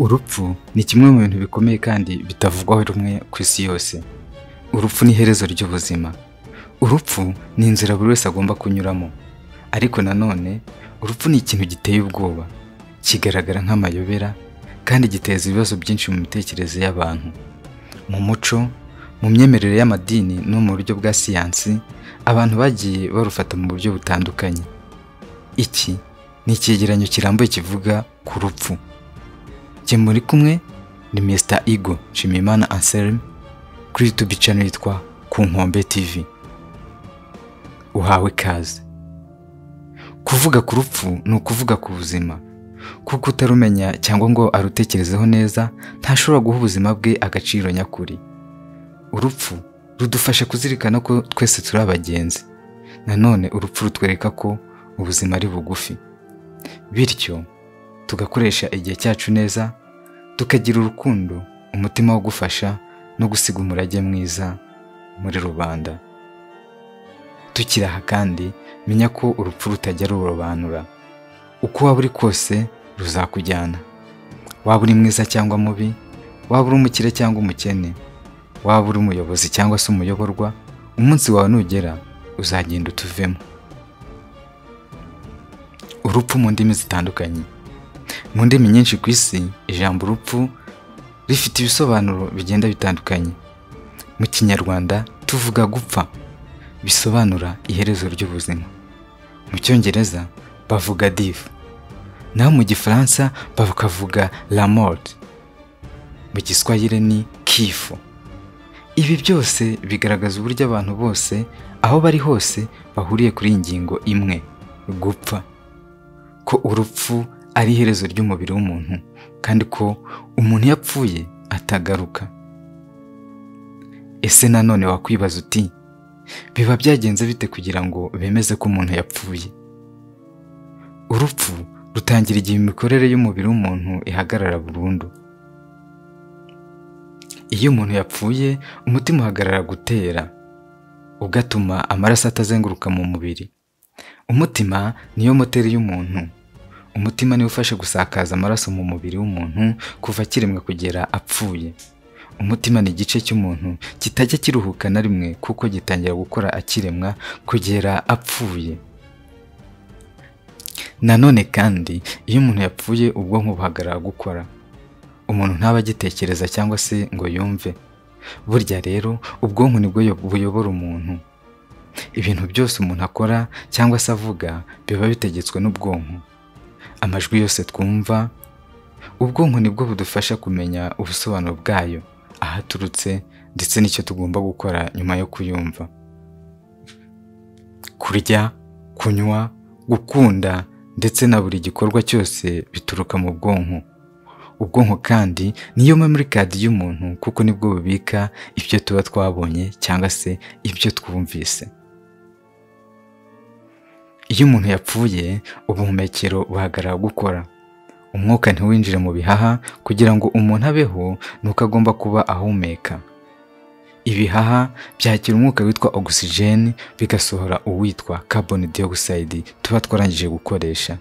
Urupfu ni kimwe mu bintu bikomeye kandi bitavugwaho rumwe ku isi yose. Urupfu ni iherezo ry'ubuzima. Urupfu ni inzira buri wese agomba kunyuramo. Ariko nanone urupfu ni ikintu giteye ubwoba, kigaragara nk'amayobera kandi giteza ibibazo byinshi mu mitekerereze y'abantu. Mu muco, mu myemerere y'amadini no mu buryo bwa siyansi, abantu bagiye barufata mu buryo butandukanye. Iki ni icyegeranyo kirambuye kivuga ku rupfu. Jye muri kumwe ni Mr Igo Nshimiyimana Anselme kuri YouTube channel yitwa Ku Nkombe TV. Uhawe ikaze. Kuvuga ku rupfu ni ukuvuga ku buzima, kuko utarumenya cyangwa ngo arutekerezeho neza ntashobora guha ubuzima bwe agaciro nyakuri. Urupfu rudufasha kuzirikana ko twese turi abagenzi. Nanone urupfu rutwereka ko ubuzima ari bugufi, bityo tugakoresha igihe cyacu neza, tukagira urukundo, umutima wo gufasha no gusiga umurage mwiza muri rubanda. Tukiri aha kandi, menya ko urupfu rutajya rurobanura. Uko waba uri kose ruzakujyana. Waba uri mwiza cyangwa mubi, waba uri umukire cyangwa umukene, waba uri umuyobozi cyangwa se umuyoborwa, umunsi wawe nugera uzagenda utuvemo. Urupfu mu ndimi zitandukanye. Mu ndimi nyinshi ku isi, ijambo urupfu rifite ibisobanuro bigenda bitandukanye. Mu Kinyarwanda tuvuga gupfa, bisobanura iherezo ry'ubuzima. Mu Cyongereza bavuga death, naho mu Gifaransa bakavuga la mort. Mu Giswahili ni kifo. Ibi byose bigaragaza uburyo abantu bose aho bari hose bahuriye kuri iyi ngingo imwe, gupfa. Ko urupfu ari iherezo ry'umubiri w'umuntu, kandi ko umuntu yapfuye atagaruka. Ese nanone wakwibaza uti biba byagenze bite kugira ngo bemeze ko umuntu yapfuye? Urupfu rutangira igihe imikorere y'umubiri w'umuntu ihagarara burundu. Iyo umuntu yapfuye, umutima uhagarara gutera, ugatuma amaraso atazenguruka mu mubiri. Umutima niyo moteri y'umuntu. Umutima niwo ufasha gusakaza amaraso mu mubiri w'umuntu kuva akiremwa kugera apfuye. Umutima ni igice cy'umuntu kitajya kiruhuka na rimwe, kuko gitangira gukora akiremwa kugera apfuye. Nanone kandi iyo umuntu yapfuye, ubwonko buhagarara gukora. Umuntu ntaba agitekereza cyangwa se ngo yumve. Burya rero ubwonko nibwo buyobora umuntu. Ibintu byose umuntu akora cyangwa se avuga biba bitegetswe n'ubwonko. Amajwi yose twumva, ubwonko nibwo budufasha kumenya ubusobanuro bwayo, aho aturutse ndetse n'icyo tugomba gukora nyuma yo kuyumva. Kurya, kunywa, gukunda ndetse na buri gikorwa cyose bituruka mu bwonko. Ubwonko kandi niyo memory card y'umuntu, kuko nibwo bubika ibyo tuba twabonye cyangwa se ibyo twumvise. Iyo umuntu yapfuye, ubuhumekero buhagarara gukora. Umwuka ntiwinjire mu bihaha. Kugira ngo umuntu abeho nuko agomba kuba ahumeka. Ibihaha byakira umwuka witwa oxygen, bigasohora uwitwa carbon dioxide tuba twarangije gukoresha.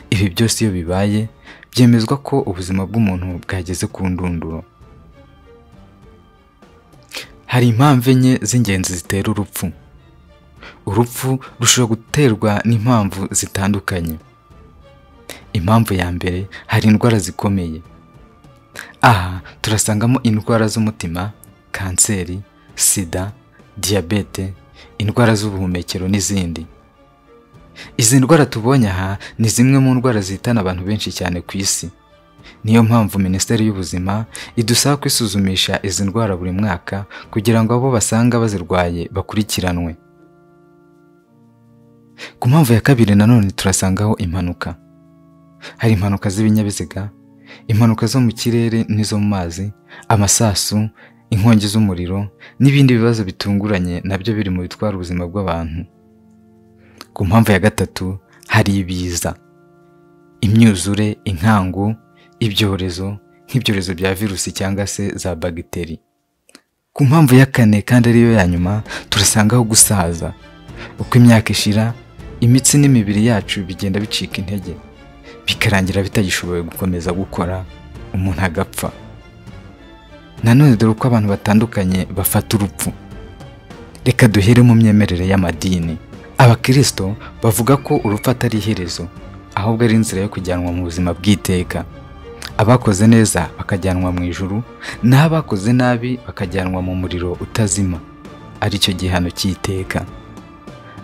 Ibi byose iyo bibaye, byemezwa ko ubuzima bw'umuntu bwageze ku ndunduro. Hari impamvu enye z'ingenzi zitera urupfu. Urupfu rushobora guterwa n'impamvu zitandukanye. Impamvu ya mbere, hari indwara zikomeye. Aha turasangamo indwara z'umutima, kanseri, sida, diyabete, indwara z'ubuhumekero n'izindi. Izi ndwara tubonye aha ni zimwe mu ndwara zihitana abantu benshi cyane ku isi. Niyo mpamvu Minisiteri y'Ubuzima idusaba kwisuzumisha izi ndwara buri mwaka, kugira ngo abo basanga bazirwaye bakurikiranwe. Ku mpamvu ya kabiri nanone turasangaho impanuka. Hari impanuka z'ibinyabiziga, impanuka zo mu kirere n'izo mu mazi, amasasu, inkongi z'umuriro n'ibindi bibazo bitunguranye nabyo biri mu bitwara ubuzima bw'abantu. Ku mpamvu ya gatatu hari ibiza, imyuzure, inkangu, ibyorezo nk'ibyorezo bya virusi cyangwa se za bagiteri. Ku mpamvu ya kane kandi ariyo ya nyuma, turasangaho gusaza. Uko imyaka ishira, imitsi n'imibiri yacu bigenda bicika intege, bikarangira bitagishoboye gukomeza gukora. umuntu agapfa. Nanone dore uko abantu batandukanye bafata urupfu. Reka duhere mu myemerere y'amadini. Abakristo bavuga ko urupfu atari iherezo, ahubwo ari inzira yo kujyanwa mu buzima bw'iteka. Abakoze neza bakajyanwa mu ijuru, naho abakoze nabi bakajyanwa mu muriro utazima, aricyo gihano cy'iteka.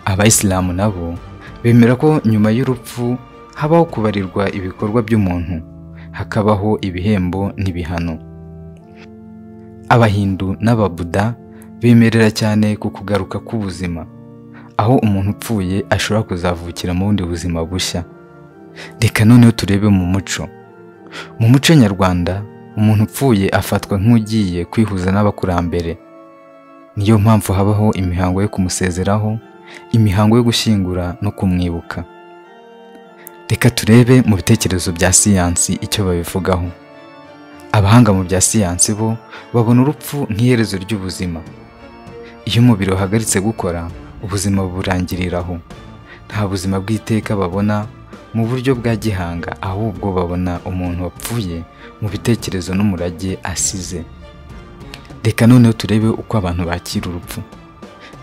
Abayisilamu nabo bemera ko nyuma y'urupfu habaho kubarirwa ibikorwa by'umuntu, hakabaho ibihembo n'ibihano. Abahindu n'Ababuda bemerera cyane ku kugaruka k'ubuzima, aho umuntu upfuye ashobora kuzavukira mu bundi buzima bushya. Reka noneho turebe mu muco. Mu muco nyarwanda, umuntu upfuye afatwa nk'ugiye kwihuza n'abakurambere. Niyo mpamvu habaho imihango yo kumusezeraho, imihango yo gushyingura no kumwibuka. Reka turebe mu bitekerezo bya siyansi icyo babivugaho. Abahanga mu bya siyansi bo babona urupfu nk'iherezo ry'ubuzima. Iyo umubiri uhagaritse gukora, ubuzima burangiriraho. Nta buzima bw'iteka babona mu buryo bwa gihanga, ahubwo babona umuntu wapfuye mu bitekerezo n'umurage asize. Reka noneho turebe uko abantu bakira urupfu.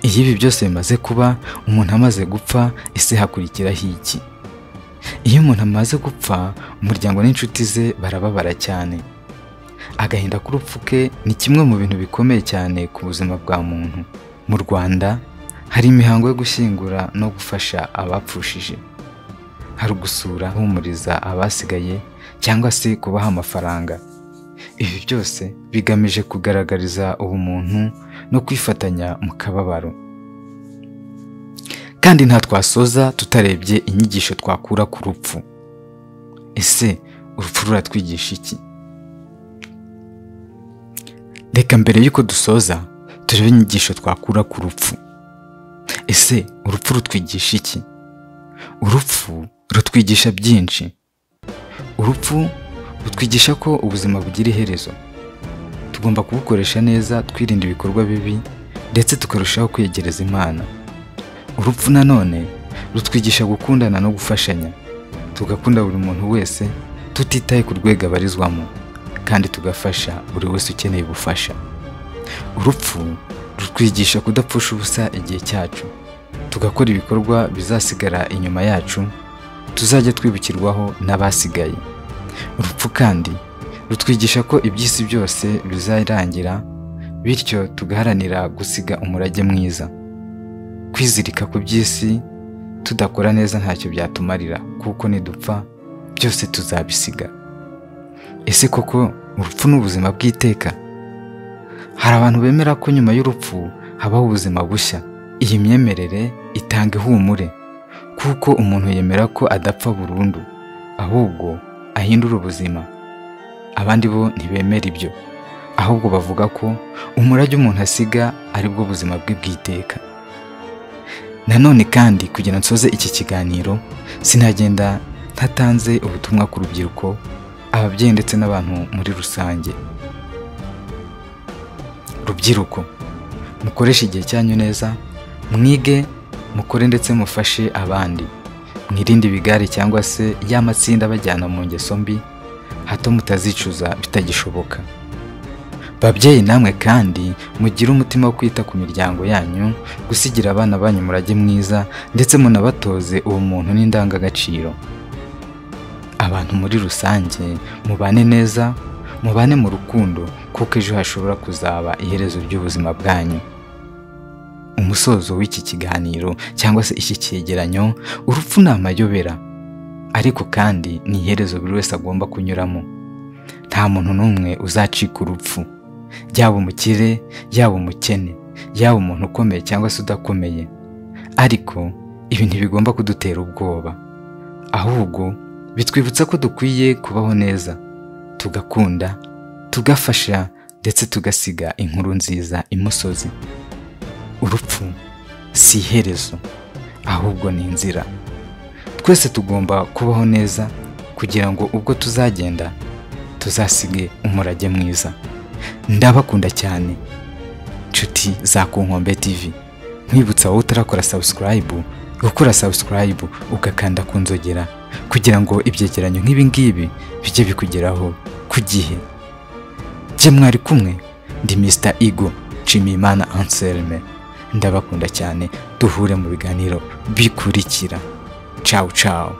Iyo ibi byose bimaze kuba, umuntu amaze gupfa, ese hakurikiraho iki? Iyo umuntu amaze gupfa, umuryango n'inshuti ze barababara cyane. Agahinda k'urupfu ke ni kimwe mu bintu bikomeye cyane ku buzima bwa muntu. Mu Rwanda hari imihango yo gushyingura no gufasha abapfushije. Hari gusura, humuriza abasigaye cyangwa se kubaha amafaranga. Ibi byose bigamije kugaragariza ubumuntu no kwifatanya mu kababaro. Kandi nta twasoza tutarebye inyigisho twakura ku rupfu. Ese urupfu ruratwigisha iki? Reka mbere yuko dusoza turebe inyigisho twakura ku rupfu. Ese urupfu rutwigisha iki? Urupfu rutwigisha byinshi. Urupfu rutwigisha ko ubuzima bugira iherezo. Tugomba kubukoresha neza, twirinda ibikorwa bibi ndetse tukarushaho kwiyegereza Imana. Urupfu nanone rutwigisha gukundana no gufashanya, tugakunda buri muntu wese tutitaye ku rwego abarizwamo, kandi tugafasha buri wese ukeneye ubufasha. Urupfu rutwigisha kudapfusha ubusa igihe cyacu, tugakora ibikorwa bizasigara inyuma yacu, tuzajya twibukirwaho n'abasigaye. Urupfu kandi rutwigisha ko iby'isi byose bizarangira, bityo tugaharanira gusiga umurage mwiza. Kwizirika ku by'isi tudakora neza ntacyo byatumarira, kuko nidupfa byose tuzabisiga. Ese koko urupfu ni ubuzima bw'iteka? Hari abantu bemera ko nyuma y'urupfu habaho ubuzima bushya. Iyi myemerere itanga ihumure, kuko umuntu yemera ko adapfa burundu, ahubwo ahindura ubuzima. Abandi bo ntibemera ibyo, ahubwo bavuga ko umurage umuntu asiga aribwo buzima bwe bw'iteka. Nanone kandi kugira nsoze iki kiganiro, sinagenda ntatanze ubutumwa ku rubyiruko, ababyeyi ndetse n'abantu muri rusange. Rubyiruko, mukoreshe igihe cyanyu neza, mwige, mukore ndetse mufashe abandi. Mwirinde ibigare cyangwa se y'amatsinda bajyana mu ngeso mbi, hato mutazicuza bitagishoboka. Babyeyi namwe kandi mugire umutima wo kwita ku miryango yanyu, gusigira abana banyu umurage mwiza ndetse munabatoze ubumuntu n'indangagaciro. Abantu muri rusange mubane neza, mubane mu rukundo, kuko ejo hashobora kuzaba iherezo ry'ubuzima bwanyu. Umusozo w'iki kiganiro cyangwa se iki cyegeranyo, urupfu ni amayobera, ariko kandi ni iherezo buri wese agomba kunyuramo. Nta muntu n'umwe uzacika urupfu, yaba umukire, yaba umukene, yaba umuntu ukomeye cyangwa se udakomeye. Ariko ibi ntibigomba kudutera ubwoba, ahubwo bitwibutsa ko dukwiye kubaho neza, tugakunda, tugafasha ndetse tugasiga inkuru nziza imusozi. Urupfu si iherezo, ahubwo ni inzira. Twese tugomba kubaho neza kugira ngo ubwo tuzagenda tuzasige umurage mwiza. Ndabakunda cyane nshuti za Ku Nkombe TV. Nkwibutsa wowe utarakora subscribe, gukora subscribe ugakanda ku nzogera kugira ngo ibyegeranyo nk'ibi ngibi bijye bikugeraho ku gihe. Jye mwari kumwe ndi Mr Ego Nshimiyimana Anselme, ndabakunda cyane, duhure mu biganiro bikurikira. Ciao ciao.